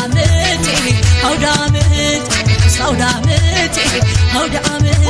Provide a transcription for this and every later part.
ዓመት፣ ኣውደ ዓመት፣ ኣውደ ዓመት፣ ኣውደ ዓመት።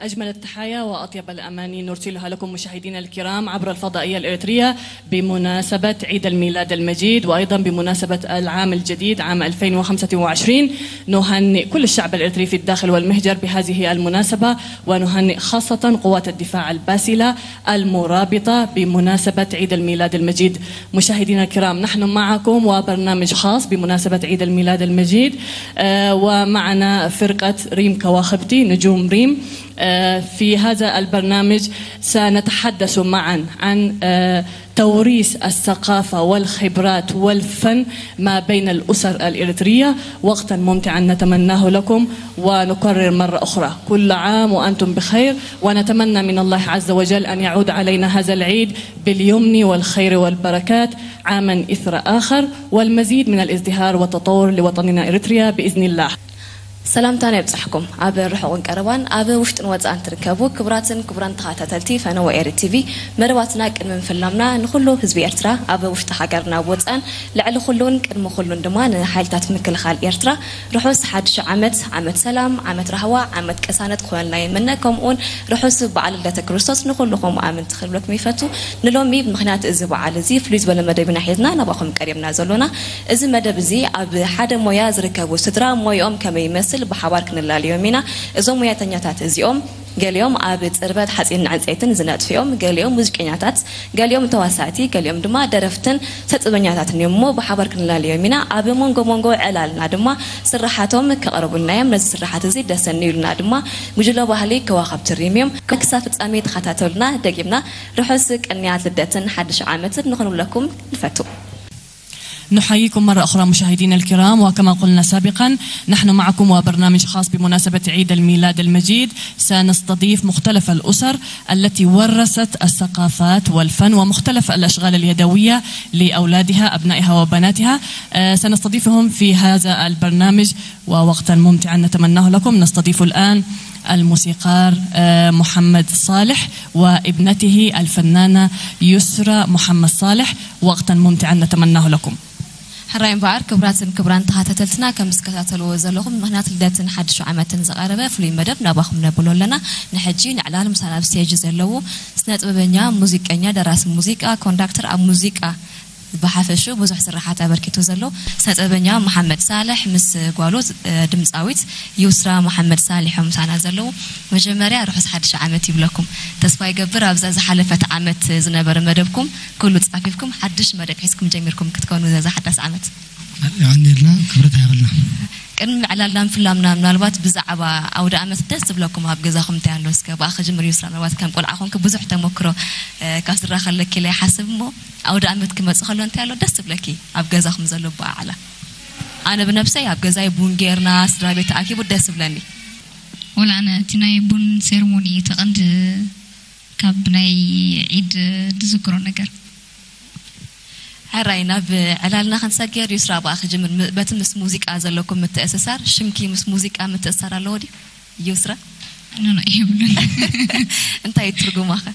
أجمل التحايا وأطيب الأماني نرسلها لكم مشاهدينا الكرام عبر الفضائية الإريترية بمناسبة عيد الميلاد المجيد، وأيضًا بمناسبة العام الجديد عام ألفين وخمسة وعشرين. نهنئ كل الشعب الإريتري في الداخل والمهجر بهذه المناسبة، ونهنئ خاصة قوات الدفاع الباسلة المرابطة بمناسبة عيد الميلاد المجيد. مشاهدينا الكرام، نحن معكم وبرنامج خاص بمناسبة عيد الميلاد المجيد، آه، ومعنا فرقة ريم كواخبتي، نجوم ريم. آه، في هذا البرنامج سنتحدث معًا عن، آه، توريث الثقافة والخبرات والفن ما بين الأسر الإريترية. وقتًا ممتعًا نتمناه لكم، ونكرر مرة أخرى: كل عام وأنتم بخير، ونتمنى من الله عز وجل أن يعود علينا هذا العيد باليمن والخير والبركات عامًا إثر آخر، والمزيد من الازدهار والتطور لوطننا إريتريا بإذن الله. ሰላምታና ይብጻሕኩም። ኣብ ርሑቕን ቀረባን፣ ኣብ ውሽጥን ወጻእን ትርከቡ ክቡራትን ክቡራን ተኸታተልቲ ፈነወ ኤሪ ቲቪ፣ መደባትና ቅድሚ ምፍላምና ንኹሉ ህዝቢ ኤርትራ ኣብ ውሽጢ ሃገርን ኣብ ወጻእን፣ ልዕሊ ኩሉን ቅድሚ ኩሉን ድማ ንሓይልታት ምክልኻል ኤርትራ ርሑስ ሓድሽ ዓመት፣ ዓመት ሰላም፣ ዓመት ራህዋ፣ ዓመት ቅሳነት ክኾነልና ይምነ። ከምኡውን ርሑስ በዓል ልደተ ክርስቶስ ንኹልኹም ኣመንቲ ክብለኩም ይፈቱ። ንሎሚ ብምኽንያት እዚ በዓል እዚ ፍሉይ ዝበለ መደብ ኢና ሒዝና ናባኹም ቀሪብና ዘሎና። እዚ መደብ እዚ ኣብ ሓደ ሞያ ዝርከቡ ስድራ ሞያኦም ከመይ ይመስል ብሓባር ክንላለዮም ኢና። እዞም ሞያተኛታት እዚኦም ገሊኦም ኣብ ጽርበት ሓጺንን ዕንጸይትን ዝነጥፉ እዮም፣ ገሊኦም ሙዚቀኛታት፣ ገሊኦም ተዋሳእቲ፣ ገሊኦም ድማ ደረፍትን ሰጥበኛታትን እዮም እሞ ብሓባር ክንላለዮም ኢና። ኣብ መንጎ መንጎ ዕላልና ድማ ስራሓቶም ከቕርቡልና እዮም። ነዚ ስራሓት እዚ ደሰኒ ኢሉና ድማ ጉጅለ ባህሊ ከዋኸብቲ ሪም እዮም። ክሳብ ፍጻሜ ተኸታተሉና። ደጊምና ርሑስ ቅንያት ልደትን ሓድሽ ዓመትን ንኽንብለኩም ንፈቱ። نحييكم مرة أخرى مشاهدينا الكرام، وكما قلنا سابقا نحن معكم وبرنامج خاص بمناسبة عيد الميلاد المجيد. سنستضيف مختلف الأسر التي ورثت الثقافات والفن ومختلف الأشغال اليدوية لأولادها، أبنائها وبناتها. آه، سنستضيفهم في هذا البرنامج، ووقتا ممتعا نتمناه لكم. نستضيف الآن الموسيقار، آه، محمد صالح وابنته الفنانة يسرى محمد صالح. وقتا ممتعا نتمناه لكم. ሕራይ እምበኣር ክቡራትን ክቡራን ተኸታተልትና፣ ከም ዝከታተልዎ ዘለኹም ምኽንያት ልደትን ሓድሽ ዓመትን ዝቐረበ ፍሉይ መደብ ናባኹም ነብሎ ኣለና። ንሕጂ ንዕላል ምሳና ኣብ ስቴጅ ዘለዉ ስነ ጥበበኛ፣ ሙዚቀኛ፣ ደራሲ ሙዚቃ፣ ኮንዳክተር፣ ኣብ ሙዚቃ ብሓፈሹ ብዙሕ ስራሓት ኣበርኪቱ ዘሎ ስነ ጥበበኛ መሓመድ ሳልሕ ምስ ጓሉ፣ እ፣ ድምፃዊት ዩስራ መሓመድ ሳልሕ እዮም ምሳና ዘለዉ። መጀመርያ ርሑስ ሓድሽ ዓመት ይብለኩም። ተስፋ ይገብር ኣብዛ ዝሓለፈት ዓመት ዝነበረ መደብኩም ኩሉ ጻፊፍኩም ሓድሽ መደብ ሒዝኩም ጀሚርኩም ክትኮኑ ነዛ ሓዳስ ዓመት። የቐንየልና፣ ክብረት ይሃበልና። ቅድሚ ምዕላልና ምፍላምና ምናልባት ብዛዕባ ኣውደ ዓመት ደስ ዝብለኩም ኣብ ገዛኹም እንታይ ኣሎ? እስከ ብኣኺ ጅምር ዩስራ፣ ምናልባት ከም ቆልዓ ኮንኪ ብዙሕ ተመክሮ፣ እ፣ ካብ ስድራ ከለኪ ኢለ ይሓስብ እሞ ኣውደ ዓመት ክመጽእ ከሎ እንታይ ኣሎ ደስ ዝብለኪ ኣብ ገዛኹም ዘሎ ኣበዓዕላ? ኣነ ብነብሰይ ኣብ ገዛይ ቡን ጌርና ስድራ ቤት ተኣኪቡ ደስ ዝብለኒ። ወላ ኣነ እቲ ናይ ቡን ሴርሞኒ እዩ እቲ ቀንዲ ካብ ናይ ዒድ ዝዝክሮ ነገር። ሕራይ ናብ ዕላልና ክንሰግር ዩስራ ብኣ ክጅምር። ም-፣ በቲ ምስ ሙዚቃ ዘለኩም ምትእስሳር፣ ሽምኪ ምስ ሙዚቃ ምትእስሳር ኣለዎ ድዩ ዩስራ? ኖ፣ ኖ፣ የብሉን። እንታይ እዩ ትርጉማ ኸ?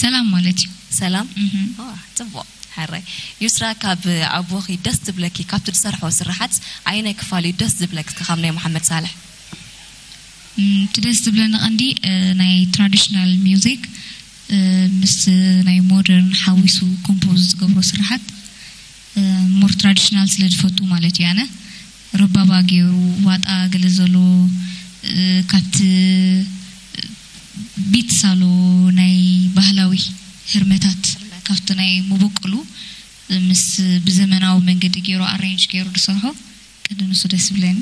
ሰላም ማለት እዩ። ሰላም? እህ። ዋ፣ ጽቡቕ። ሕራይ። ዩስራ፣ ካብ ኣቦኺ ደስ ዝብለኪ፣ ካብቲ ዝሰርሖ ስራሓት ኣየናይ ክፋል እዩ ደስ ዝብለኪ እስከ ካብ ናይ መሓመድ ሳልሕ? እም፣ እቲ ደስ ዝብለኒ ቀንዲ፣ እ፣ ናይ ትራዲሽናል ሚውዚክ፣ እ፣ ምስ ናይ ሞደርን ሓዊሱ ኮምፖዝ ዝገብሮ ስራሓት፣ እ፣ ሞር ትራዲሽናል ስለ ዝፈቱ ማለት እዩ። ኣነ ረባባ ገይሩ ዋጣ ገለ ዘሎ፣ እ፣ ካብቲ ቢትስ ኣሎ ናይ ባህላዊ ህርመታት ኣብቲ ናይ ምብቅሉ ምስ ብዘመናዊ መንገዲ ገይሩ ኣሬንጅ ገይሩ ዝሰርሖ ቅዲ ንሱ ደስ ይብለኒ።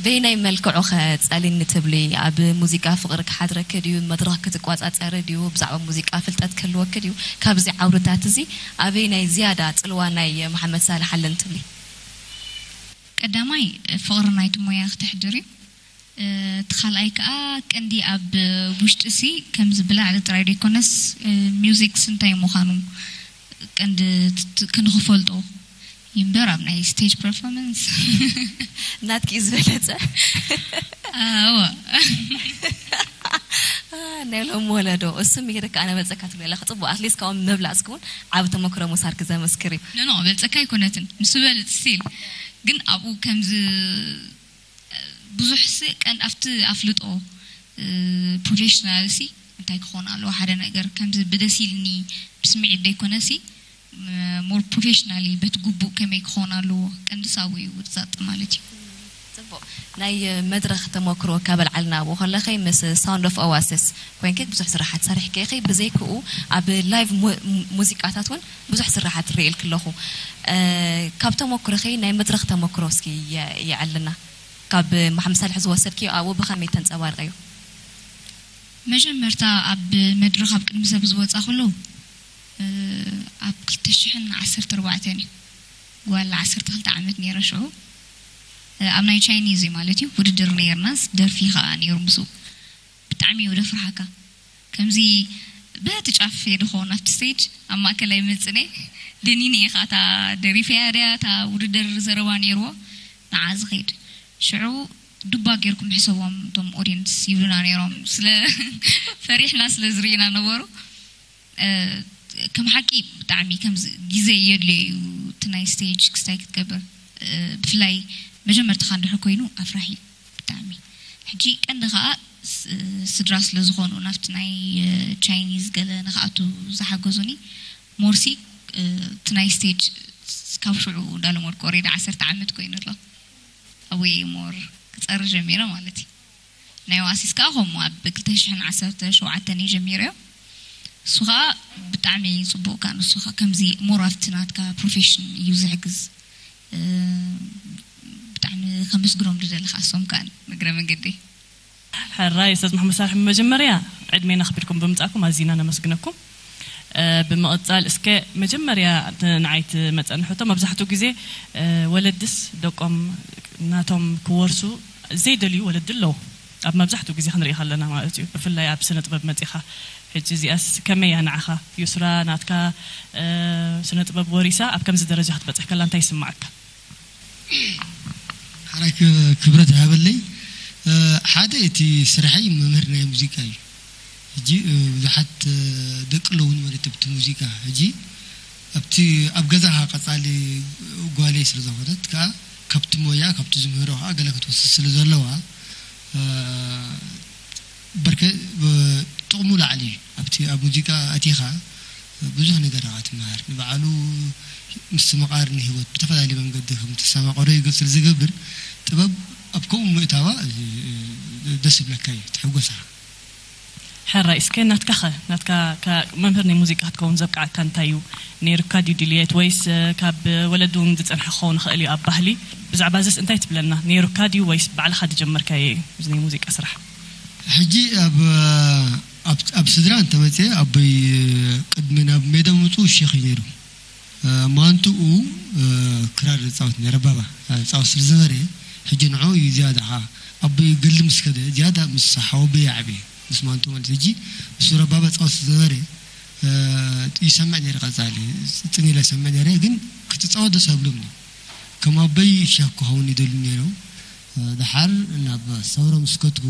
በየናይ መልክዑ ከ ጸሊኒ ትብሊ? ኣብ ሙዚቃ ፍቕሪ ክሓድረኪ ድዩ? መድረኽ ክትቋጻጸሪ ድዩ? ብዛዕባ ሙዚቃ ፍልጠት ክህልወኪ ድዩ? ካብዚ ዓውድታት እዚ ኣበየናይ ዝያዳ ጽልዋ ናይ መሓመድ ሳልሕ ኣለኒ ትብሊ? ቀዳማይ ፍቕሪ ናይቲ ሞያ ክተሕድር እዩ። እቲ ካልኣይ ከኣ ቀንዲ ኣብ ውሽጢ ሲ ከምዚ ብላዕሊ ጥራይ ዘይኮነስ፣ ሚውዚክስ እንታይ ምዃኑ ቀንዲ ክንክፈልጦ ይምበር ኣብ ናይ ስቴጅ ፐርፎርማንስ ናትኪ እዩ ዝበለጸ። እወ። ናይ ሎም ወለዶ እሱ ምሂርካ ኣነ በልጸካ ትብለላ ክጽቡቅ ኣትሊስት ካብኦም ምብላጽ ክውን ዓብ ተመክሮ ምሳርክ ዘመስክር እዩ። ኖ ኖ በልጸካ ኣይኮነትን፣ ንሱ በልጽ ስቲል ግን ኣብኡ ከምዚ ብዙሕ ሲ ቀን ኣብቲ ኣፍልጦ ፕሮፌሽናል ሲ እንታይ ክኾን ኣለዎ ሓደ ነገር ከምዚ ብደስ ኢልኒ ብስምዒት ደይኮነ ሲ ሞር ፕሮፌሽናሊ በቲ ግቡእ ከመይ ክኾን ኣለዎ ቀንዲ ሳቡ እዩ ውድዛጥ ማለት እዩ። ጽቡቅ ናይ መድረኽ ተመክሮ ካብ ኣልዓልና ኣብኡ ከለኸ ምስ ሳውንድ ኦፍ ኦዋሲስ ኮይንከ ብዙሕ ስራሓት ሰሪሕከ ኢኺ ብዘይክኡ ኣብ ላይቭ ሙዚቃታት እውን ብዙሕ ስራሓት ርእልክ ኣለኹ። ካብ ተመክሮኺ ናይ መድረኽ ተመክሮ እስኪ የዕልና። ካብ መሓመድ ሳልሕ ዝወሰድክዮ ኣብኡ ብኸመይ ተንጸባርቀዮ? መጀመርታ ኣብ መድረኽ ኣብ ቅድሚ ሰብ ዝወጻ ከሎ ኣብ ክልተ ሽሕን ዓሰርተ ኣርባዕተን እዩ። ጓል ዓሰርተ ክልተ ዓመት ነይረ ሽዑ። ኣብ ናይ ቻይኒዝ እዩ ማለት እዩ ውድድር ነይርናስ ደርፊ ከዓ ነይሩ ምስኡ። ብጣዕሚ እዩ ደፍርሃካ ከምዚ በቲ ጫፍ የድኾ ናብቲ ስቴጅ ኣብ ማእከላይ መጽነ ደኒነ እየ ከዓ እታ ደሪፈያ ድያ እታ ውድድር ዘረባ ነይርዎ ንዓ ዝኸይድ ሽዑ ዱባ ጌርኩም ሕሰቦም እቶም ኦዲየንስ ይብሉና ነይሮም ስለ ፈሪሕና ስለ ዝርእዩና ነበሩ። ከም ሓቂ ብጣዕሚ ከምዚ ግዜ የድልዮ እዩ እቲ ናይ ስቴጅ ክስታይ ክትገብር ብፍላይ መጀመርትኻ እንድሕር ኮይኑ ኣፍራሒ እዩ ብጣዕሚ። ሕጂ ቀንዲ ከዓ ስድራ ስለ ዝኾኑ ናብቲ ናይ ቻይኒዝ ገለ ንክኣቱ ዝሓገዙኒ ሞርሲ እቲ ናይ ስቴጅ ካብ ሽዑ እንዳለመድኩ ኦሬዲ ዓሰርተ ዓመት ኮይኑ ኣሎ ኣብኡ እየ ሞር ክፀሪ ጀሚረ ማለት እዩ። ናይ ኦኣሲስ ከዓ ከምኡ ኣብ ክልተ ሽሕን ዓሰርተ ሸውዓተን እዩ ጀሚረዮ። እሱ ከዓ ብጣዕሚ ፅቡቅ ከዓ ንሱ ከዓ ከምዚ ሞር ኣብቲ ናትካ ፕሮፌሽን እዩ ዝሕግዝ። ብጣዕሚ ከመስግኖም ዝደሊ ከዓ እሶም ከዓ እግረ መንገደይ። ሕራይ ኡስታዝ መሓመድ ሳልሕ፣ ብመጀመርያ ዕድሜና ኣኽቢርኩም ብምጻእኩም ኣዚና ነመስግነኩም። ብምቕጻል እስከ መጀመርያ ንዓይ ትመጸኒ ሕቶ፣ መብዛሕትኡ ግዜ ወለድስ ደቆም ናቶም ክወርሱ ዘይደልዩ ወለዲ ኣለዉ። ኣብ መብዛሕትኡ ግዜ ክንርኢ ከለና ማለት እዩ። ብፍላይ ኣብ ስነ ጥበብ መጺኻ ሕጂ እዚኣስ ከመይ እያ ንዓኻ? ዩስራ ናትካ ስነ ጥበብ ወሪሳ ኣብ ከምዚ ደረጃ ክትበጽሕ ከላ እንታይ ይስምዓካ? ሓራይ ክብረት ይሃበለይ። ሓደ እቲ ስርሐይ መምህር ናይ ሙዚቃ እዩ። ሕጂ ብዙሓት ደቂ ኣለዉን ማለት ኣብቲ ሙዚቃ ሕጂ ኣብቲ ኣብ ገዛኻ ቀጻሊ ጓለይ ስለ ዝኾነት ከዓ ካብቲ ሞያ ካብቲ ዝምህሮ ከዓ ገለ ክትወስድ ስለ ዘለዋ በርከ ጥቕሙ ላዕሊ እዩ። ኣብቲ ኣብ ሙዚቃ ኣቲኻ ብዙሕ ነገር ኢኻ ትመሃር። ንባዕሉ ምስትምቓር ንህይወት ብተፈላለየ መንገዲ ከም ትስተማቐሮ ይግብ ስለ ዝገብር ጥበብ ኣብ ከምኡ ምእታዋ ደስ ይብለካ እዩ፣ ትሕጎስ ኢኻ። ሕራይ እስከ ናትካ ኸ ናትካ መምህር ናይ ሙዚቃ ክትከውን ዘብቅዓካ እንታይ እዩ? ነይሩካ ድዩ ድልየት ወይስ ካብ ወለዲ እውን ዝጸንሐ ክኸውን ይኽእል እዩ ኣብ ባህሊ? ብዛዕባ እዚስ እንታይ ትብለና? ነይሩካ ድዩ ወይስ ባዕልኻ ዝጀመርካዮ እዩ እዚ ናይ ሙዚቃ ስራሕ? ሕጂ ኣብ ኣብ ኣብ ስድራ እንተመፅአ ኣቦይ ቅድሚ ናብ ሜዳ ምምፅኡ ሸኽ እዩ ነይሩ። ማንትኡ ክራር ይፃወት ነይረ ባባ ይፃወት ስለ ዝነበረ ሕጂ ንዑ እዩ ዝያዳ ከዓ ኣቦይ ገሊ ምስ ከደ ዝያዳ ምስ ሓወቦይ ይዓብየ ምስ ማንትኡ ማለት ሕጂ ምስ ረባባ ፃወት ስለ ዝነበረ ይሰምዕ ነይረ ቀፃሊ ፅን ኢለ ይሰምዕ ነይረ ግን ክትፃወት ደስ ኣብሎም ከም ኣቦይ ሸኽ ክኸውን ይደሉ ነይሮም። ደሓር ናብ ሰውራ ምስ ከድኩ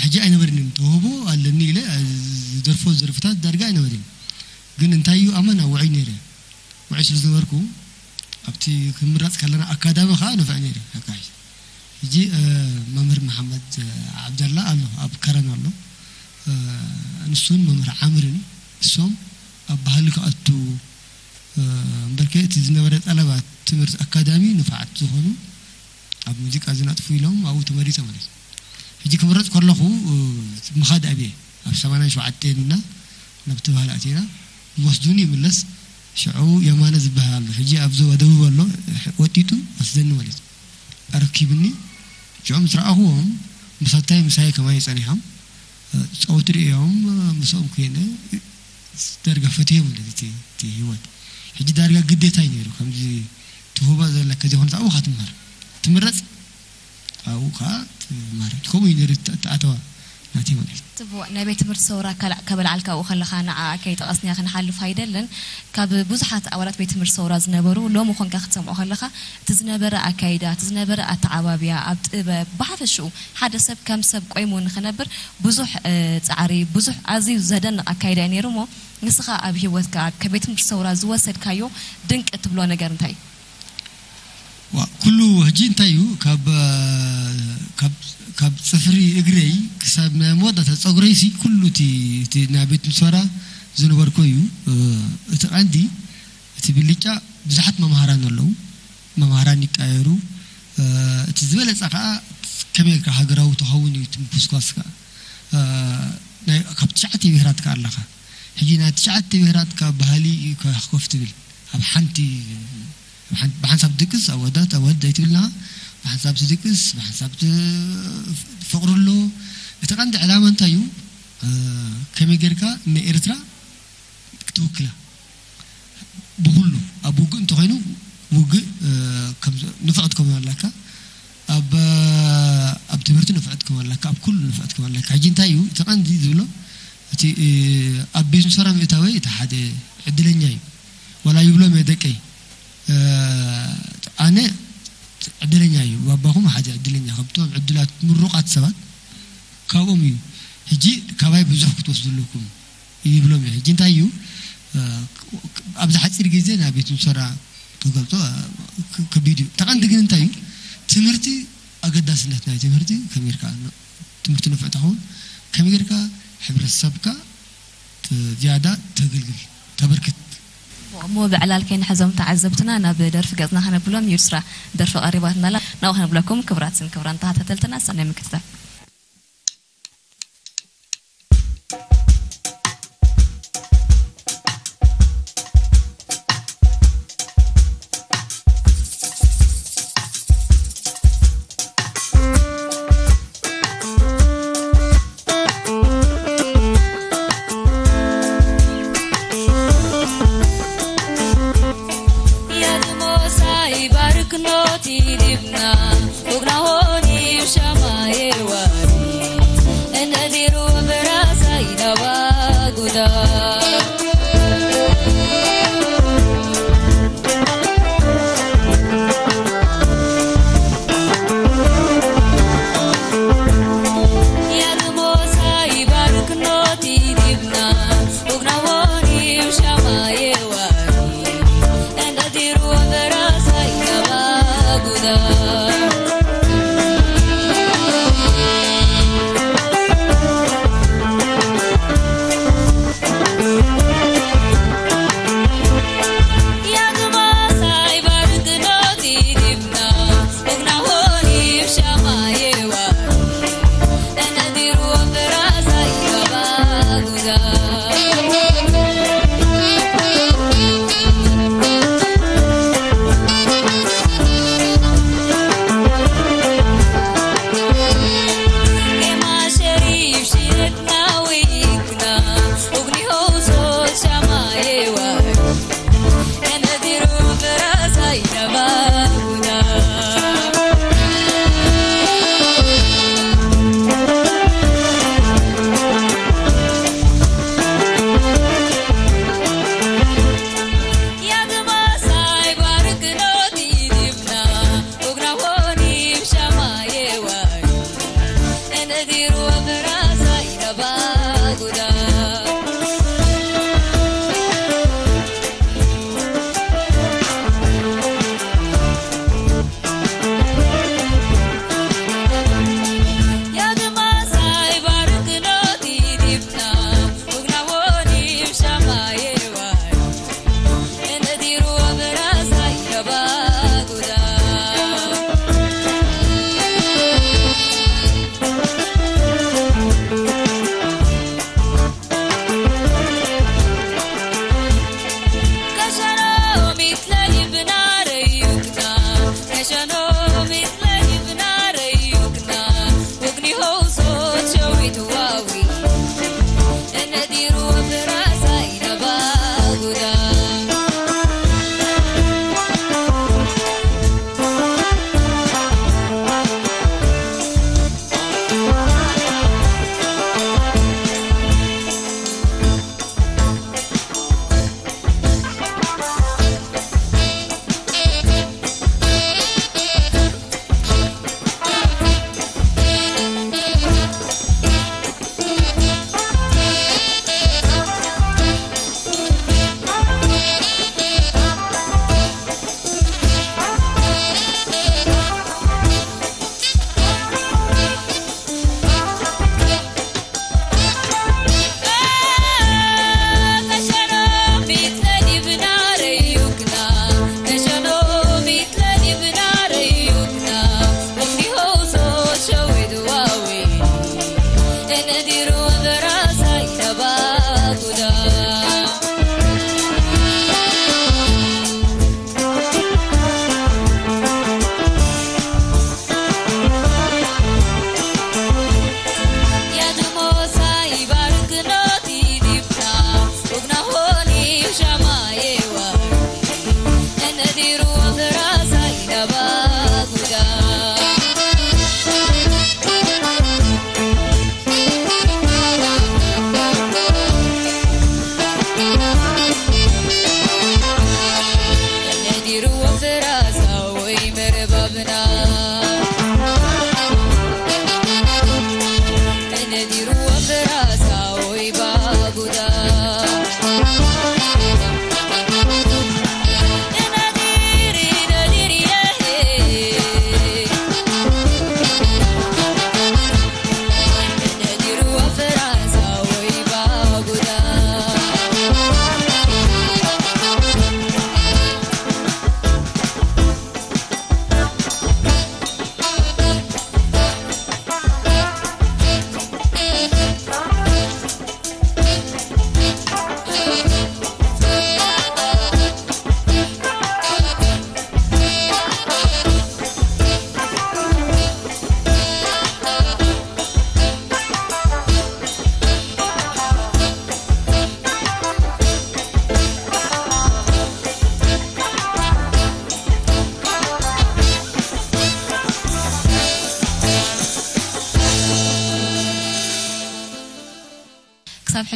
ሕጂ ኣይነበርንን ተውህቦ ኣለኒ ኢለ ዝደርፎ ደርፍታት ዳርጋ ኣይነበርን። ግን እንታይ እዩ ኣመና ውዑይ ነይረ። ውዑይ ስለ ዝነበርኩ ኣብቲ ክምረፅ ከለና ኣካዳሚ ከዓ ንፍዕ ነይረ ኣካሒሽ። ሕጂ መምህር መሓመድ ዓብደላ ኣሎ ኣብ ከረን ኣሎ። ንሱን መምህር ዓምርን እሶም ኣብ ባህሊ ክኣቱ እምበርከ እቲ ዝነበረ ጠለባት ትምህርቲ ኣካዳሚ ንፉዓት ዝኾኑ ኣብ ሙዚቃ ዝነጥፉ ኢሎም ኣብኡ ተመሪፀ ማለት እዩ። ሕጂ ክምረፅ ከለኹ ምኻድ ኣብየ ኣብ ሰማንያን ሸውዓተን ኢና ናብቲ ባህሊ ኣቲና ወስዱኒ ይምለስ። ሽዑ የማነ ዝበሃል ኣሎ። ሕጂ ኣብዚ ደቡብ ኣሎ፣ ወጢጡ ወስደኒ ማለት እዩ። ኣረኪብኒ። ሽዑ ምስ ረኣኹዎም፣ ምሳታይ ምሳይ ከማይ ጸኒሖም። ጸወት ርእዮም፣ ምስኦም ኮይነ፣ ዳርጋ ፈትዮ ማለት እቲ፣ እቲ ህይወት። ሕጂ ዳርጋ ግዴታ እዩ ነይሩ። ከምዚ ትህቦ ዘለካ ዘይኮነ ኣብኡ ኻ ትምሃር። ትምረጽ፣ ኣብኡ ኸዓ ትምሃር። ከምኡ እዩ ነይሩ እቲ ኣተዋ ናተይ ማለት እዩ። ጽቡቕ። ናይ ቤት ትምህርቲ ሰውራ ከላ-፣ ከበላዕልካ ኣብኡ ከለኻ ንዓ ከይጠቐስናያ ክንሓልፍ ኣይደልን። ካብ ብዙሓት ኣባላት ቤት ትምህርቲ ሰውራ ዝነበሩ ሎሚ ኮንካ ክትሰምዖ ከለኻ እቲ ዝነበረ ኣካይዳ፣ እቲ ዝነበረ ኣተዓባብያ ኣብ ጥበብ ብሓፈሽኡ ሓደ ሰብ ከም ሰብ ቆይሙ ንኽነብር ብዙሕ፣ እ፣ ጻዕሪ፣ ብዙሕ ኣዝዩ ዘደንቕ ኣካይዳ እዩ ነይሩ እሞ ንስኻ ኣብ ህይወትካ ካብ ቤት ትምህርቲ ሰውራ ዝወሰድካዮ ድንቂ እትብሎ ነገር እንታይ እዩ? ዋ፣ ኩሉ ሕጂ እንታይ እዩ? ካብ፣ ካብ፣ ካብ ጽፍሪ እግረይ ክሳብ ናይ መወዳእታ ጸጉረይሲ ኩሉ እቲ፣ እቲ ናይ ቤት ምሶራ ዝነበርኮ እዩ። እ፣ እቲ ቀንዲ፣ እቲ ብልጫ ብዙሓት መምሃራን ኣለዉ። መምሃራን ይቀያየሩ። እ፣ እቲ ዝበለጸ ከኣ ከመይ ጌርካ ሃገራዊ ትኸውን እዩ እቲ ምኩስኳስ ከኣ። እ፣ ናይ፣ ካብ ትሽዓተ ብሄራት ከኣ ኣለኻ። ሕጂ ናይ ትሽዓተ ብሄራት ካብ ባህሊ እዩ ከ-፣ ኮፍ ትብል። ኣብ ሓንቲ፣ ኣብ ሓን-፣ ብሓንሳብ ትድቅስ፣ ኣወዳት፣ ኣወዳት ኣይትብል ኣለኻ። ብሓንሳብ ትድቅስ፣ ብሓንሳብ ት-፣ ፍቕሪ ኣሎ። እቲ ቀንዲ ዕላማ እንታይ እዩ? እ፣ ከመይ ጌርካ ንኤርትራ ክትውክላ? ብኹሉ፣ ኣብ ውግእ እንተኾይኑ፣ ውግእ፣ እ፣ ከም ንፍዕቲ ከም ኣለካ፣ ኣብ፣ ኣብ ትምህርቲ ንፍዕቲ ከም ኣለካ፣ ኣብ ኩሉ ንፍዕቲ ከም ኣለካ። ሕጂ እንታይ እዩ እቲ ቀንዲ ዝብሎ? እቲ፣ እ፣ ኣብ ቤት ምሶራ ምእታወይ እቲ ሓደ ዕድለኛ እዩ። ዋላ ይብሎም እየ ደቀይ። እ፣ ኣነ ዕድለኛ እዩ። ባባኹም ሓደ ዕድለኛ፣ ካብቶም ዕድላት ምሩቓት ሰባት ካብኦም እዩ። ሕጂ ካባይ ብዙሕ ክትወስዱ ኣለኩም ይብሎም እዩ። ሕጂ እንታይ እዩ፣ እ፣ ኣብዚ ሓፂር ግዜ ናብ ቤት ምሶራ ክገልጾ፣ እ፣ ክ-፣ ከቢድ እዩ። ተቐንዲ ግን እንታይ እዩ፣ ትምህርቲ፣ ኣገዳስነት ናይ ትምህርቲ ከመይ ኢልካ ን-፣ ትምህርቲ ንፍዕ ትኸውን፣ ከመይ ጌርካ ሕብረተሰብካ ት-፣ ዝያዳ ተገልግል፣ ተበርክት። እሞ ብዕላል ከይንሕዞም ተዓዘብትና ናብ ደርፊ ገጽና ከነብሎም፣ ዩስራ ደርፊ ቀሪባትና ኣላ። ናብኡ ከነብለኩም ክቡራትን ክቡራን ተኸታተልትና፣ ሰናይ ምክትታል።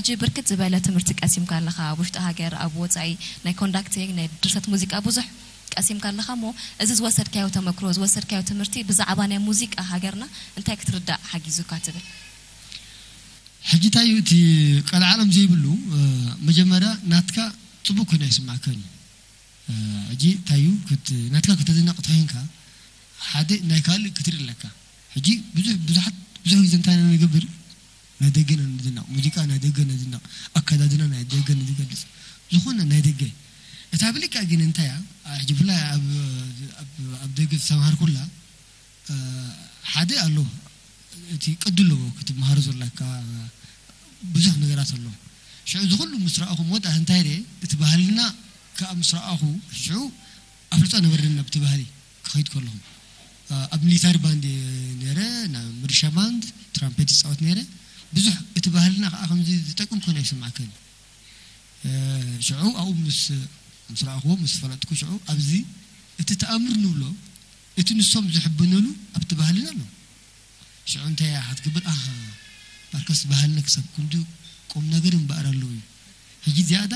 ሕጂ ብርክት ዝበለ ትምህርቲ ቀሲምካ ኣለኻ፣ ኣብ ውሽጢ ሃገር፣ ኣብ ወጻኢ፣ ናይ ኮንዳክቲንግ፣ ናይ ድርሰት ሙዚቃ ብዙሕ ቀሲምካ ኣለኻ እሞ፣ እዚ ዝወሰድካዮ ተመክሮ፣ ዝወሰድካዮ ትምህርቲ ብዛዕባ ናይ ሙዚቃ ሃገርና እንታይ ክትርዳእ ሓጊዙካ ትብል? ሕጂ እንታይ እዩ እቲ ቀልዓለም ዘይብሉ? መጀመርያ ናትካ ጽቡቅ ኮይኑ ኣይስማዕካን እዩ። ሕጂ እንታይ እዩ ናትካ ከተድንቕ ተኮይንካ፣ ሓደ ናይ ካልእ ክትርኢ ኣለካ። ሕጂ ብዙሕ ብዙሓት ብዙሕ ግዜ እንታይ ኢና ንገብር? ናይ ደገ ኢና ንድነቕ። ሙዚቃ ናይ ደገ ንድነቕ፣ ኣከዳድና ናይ ደገ ንገልጽ፣ ዝኾነ ናይ ደገ። እታ ብልክዕ ግን እንታይ እያ? ሕጂ ብፍላይ ኣብ ኣብ ደገ ዝተማሃርኩላ፣ ሓደ ኣሎ፣ እቲ ቅዲ ኣለዎ ክትመሃሮ ዘለካ ብዙሕ ነገራት ኣሎ። ሽዑ እዚ ኩሉ ምስ ረኣኹ መወዳእታ እንታይ ኢለ፣ እቲ ባህልና ከኣ ምስ ረኣኹ፣ ሽዑ ኣፍልጦ ነበረኒ ናብቲ ባህሊ ክኸይድ ከለኹ። ኣብ ሚሊታሪ ባንድ እየ ነይረ፣ ናብ ሚሊሻ ባንድ ትራምፔት ይፃወት ነይረ። ብዙሕ እቲ ባህልና ከዓ ከምዚ ዝጠቅም ኮይኑ ኣይስማዕከን። ሽዑ ኣብኡ ምስ ምስ ረኣኽዎ ምስ ፈለጥኩ ሽዑ ኣብዚ እቲ ተኣምር ንብሎ እቲ ንሶም ዝሕብነሉ ኣብቲ ባህልና ኣሎ። ሽዑ እንታይ እያ ክትገብር ኣሃ ባርከስ ባህልና ክሳብ ክንዱ ቁም ነገር እምበኣር ኣለዉ እዩ። ሕጂ ዝያዳ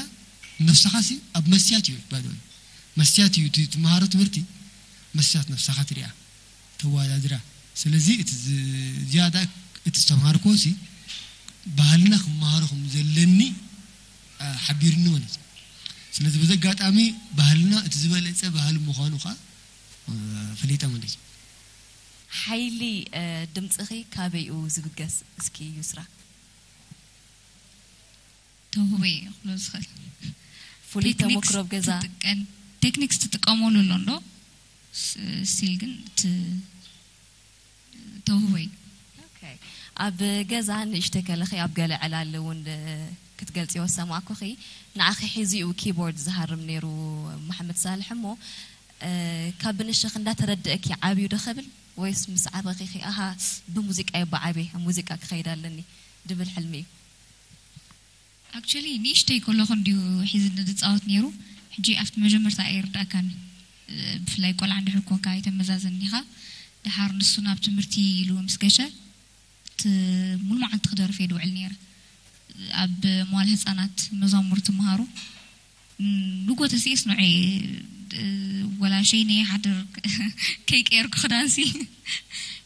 ነብስኻሲ ኣብ መስትያት እዩ ባዶ መስትያት እዩ እቲ ትመሃሮ ትምህርቲ መስትያት ነብስኻ ትሪኣ ተወዳድራ። ስለዚ እቲ ዝያዳ እቲ ዝተምሃርክዎ ሲ ባህልና ክመሃሮ ከም ዘለኒ ሓቢርኒ ማለት እዩ። ስለዚ በዚ ኣጋጣሚ ባህልና እቲ ዝበለፀ ባህሊ ምዃኑ ከዓ ፈሊጠ ማለት እዩ። ሓይሊ ድምፅኺ ካበይኡ ዝብገስ እስኪ ዩስራ? ተውህቦ እየ ክብሎ ዝኽእል። ፍሉይ ተሞክሮ ኣብ ገዛ ቴክኒክስ ትጥቀመሉ ኣሎ እንዶ ስቲል ግን ተውህቦ እዩ። ኣብ ገዛ ንእሽተይ ከለኺ ኣብ ገለ ዕላል እውን ክትገልፅዮ ዝሰማዕኩኺ ንዓኺ ሒዙ እዩ ኪቦርድ ዝሃርም ነይሩ መሓመድ ሳልሕ እሞ ካብ ብንሽኺ እንዳተረደእኪ ዓብዩ ዶ ከብል ወይስ ምስ ዓበኺ ኺ ኣሃ ብሙዚቃ እየ ብዓብየ ሙዚቃ ክኸይድ ኣለኒ ድብል ሕልሚ እዩ? ኣክቹሊ ንእሽተይ ከለኹ እንድዩ ሒዝኒ ዝፃወት ነይሩ። ሕጂ ኣብቲ መጀመርታ ኣይርዳእካን። ብፍላይ ቆልዓ እንድሕር ኮንካ ኣይተመዛዝን ኢኻ። ደሓር ንሱ ናብ ትምህርቲ ኢሉ ምስ ገሸ እቲ ሙሉ መዓልቲ ክደርፍ እየ ድውዕል ነይረ። ኣብ መዋል ህፃናት መዛሙር ትምሃሩ ንጎ ተስኤስ ንዑ ወላ ሸይነ ሓድር ከይቀየርኩ ክዳንሲ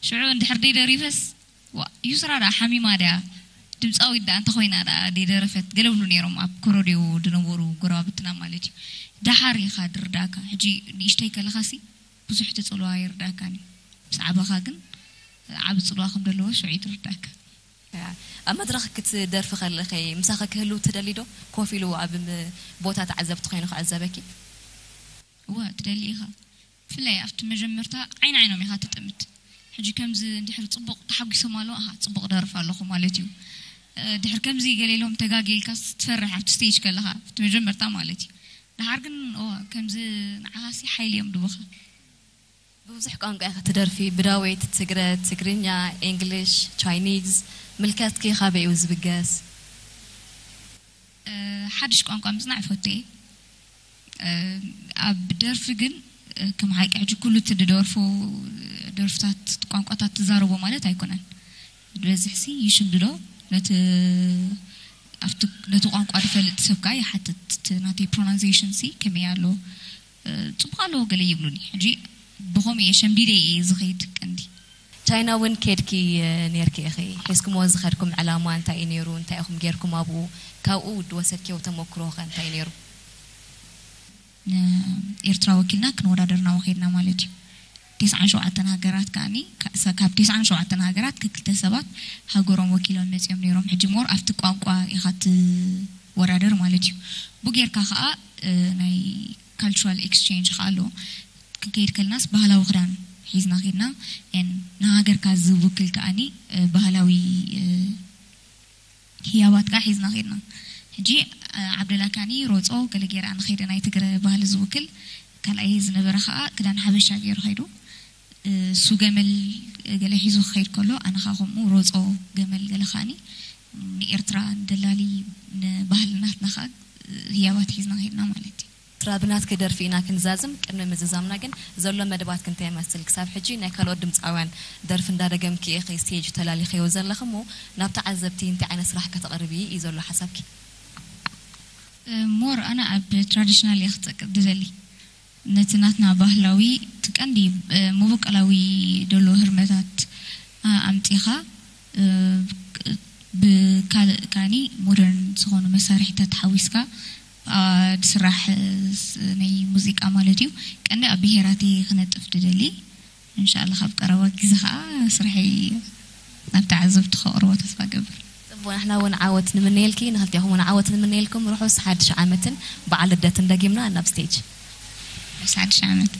ሽዑ እንድሕር ደይደሪፈስ ዋ ዩስራ ደኣ ሓሚማ ድያ ድምፃዊት ደኣ እንተኾይና ደኣ ደይደረፈት ገለ ብሉ ነይሮም ኣብ ኮረድዮ ዝነበሩ ጎረባብትና ማለት እዩ። ደሓር ኢኻ ድርዳእካ። ሕጂ ንእሽተይ ከለኻሲ ብዙሕ እቲ ፅልዋ ኣይርዳእካን እዩ። ምስ ዓበኻ ግን ዓቢ ፅልዋ ከም ዘለዎ ሽዑ እዩ ትርዳእካ። ኣብ መድረኽ ክትደርፊ ከለኺ ምሳኺ ክህልው ትደሊ ዶ? ኮፍ ኢሉ ኣብ ቦታ ተዓዘብቲ ኮይኑ ክዕዘበኪ? እወ ትደሊ ኢኻ። ብፍላይ ኣብቲ መጀመርታ ዓይኒ ዓይኖም ኢኻ ትጥምት። ሕጂ ከምዚ እንድሕር ጽቡቕ ተሓጒሶም ኣለዉ ኣሃ ጽቡቕ ደርፍ ኣለኹ ማለት እዩ። ድሕር ከምዚ ገለ ኢሎም ተጋግየ ኢልካስ ትፈርሕ ኣብቲ ስቴጅ ከለኻ ኣብቲ መጀመርታ ማለት እዩ። ደሓር ግን እወ ከምዚ ንዓኻሲ ሓይሊ እዮም ድቡኻ። ብብዙሕ ቋንቋ ኢኺ ትደርፊ፣ ብዳውየት፣ ትግረ፣ ትግርኛ፣ ኢንግሊሽ፣ ቻይኒዝ፣ ምልከትኪ ካበይ እዩ ዝብገስ? ሓድሽ ቋንቋ ምጽናዕ እፈቱ እየ። ኣብ ደርፊ ግን ከም ሓቂ ሕጂ ኩሉ እቲ ዝደርፎ ደርፍታት ቋንቋታት ትዛረቦ ማለት ኣይኮነን። ዝበዝሕሲ ይሽምድዶ ነቲ ኣብቲ ነቲ ቋንቋ ዝፈልጥ ሰብ ከኣ ይሓትት። እቲ ናተይ ፕሮናንሴሽን ሲ ከመይ ኣሎ ጽቡቕ ኣለዎ ገለ ይብሉኒ። ሕጂ ብኸምኡ እየ ሸምዲደ እየ ዝኸይድ ቀንዲ። ቻይና እውን ከድኪ ነርኪ ኢኺ። ሒዝኩምዎ ዝኸድኩም ዕላማ እንታይ እዩ ነይሩ? እንታይ ኢኹም ጌርኩም ኣብኡ? ካብኡ ዝወሰድክዮ ተመክሮ ኸ እንታይ እዩ ነይሩ? ንኤርትራ ወኪልና ክንወዳደር ናብኡ ከድና ማለት እዩ። ቴስዓን ሸውዓተን ሃገራት ከኣኒ ካብ ቴስዓን ሸውዓተን ሃገራት ክክልተ ሰባት ሃገሮም ወኪሎም መጺኦም ነይሮም። ሕጂ ሞር ኣብቲ ቋንቋ ኢኻ ትወዳደር ማለት እዩ። ብኡ ጌርካ ከኣ ናይ ካልቸራል ኤክስቼንጅ ከኣ ኣሎ። ክንከይድ ከለናስ ባህላዊ ክዳን ሒዝና ኬድና ን ንሃገርካ ዝውክል ከኣኒ ባህላዊ ህያባት ከዓ ሒዝና ኬድና። ሕጂ ዓብደላ ካኒ ሮጾ ገለ ጌራ ንኸይደ ናይ ትግረ ባህሊ ዝውክል ካልኣይ ዝነበረ ከዓ ክዳን ሓበሻ ገይሩ ከይዱ። እሱ ገመል ገለ ሒዙ ክኸይድ ከሎ ኣነ ከዓ ከምኡ ሮጾ ገመል ገለ ከዓኒ ንኤርትራ ንደላሊ ንባህሊ ናትና ከዓ ህያባት ሒዝና ኬድና ማለት እዩ። ስራ ብናትኪ ደርፊ ኢና ክንዛዝም። ቅድሚ ምዝዛምና ግን ዘሎ መደባትኪ እንታይ ይመስል? ክሳብ ሕጂ ናይ ካልኦት ድምፃውያን ደርፊ እንዳደገምኪ ኢኺ ስቴጅ ተላሊኸዮ ዘለኺ እሞ ናብ ተዓዘብቲ እንታይ ዓይነት ስራሕ ከተቕርቢ እዩ ዘሎ ሓሳብኪ? ሞር ኣነ ኣብ ትራዲሽናል እየ ክጠቅም ዝደሊ። ነቲ ናትና ባህላዊ፣ እቲ ቀንዲ መበቀላዊ ደሎ ህርመታት ኣምፂኻ ብካልእ ካኒ ሞደርን ዝኾኑ መሳርሒታት ሓዊስካ ዝስራሕ ናይ ሙዚቃ ማለት እዩ። ቀንዲ ኣብ ብሄራት እየ ክነጥፍ ዝደሊ። እንሻላ ካብ ቀረባ ግዜ ከዓ ስርሐይ ናብ ተዓዘብቲ ከቕርቦ ተስፋ ገብር። ፅቡቅ፣ ንሕና እውን ዓወት ንምነየልኪ፣ ንክልቲኹም እውን ዓወት ንምነየልኩም። ርሑስ ሓድሽ ዓመትን በዓል ልደትን ደጊምና ናብ ስቴጅ። ርሑስ ሓድሽ ዓመት።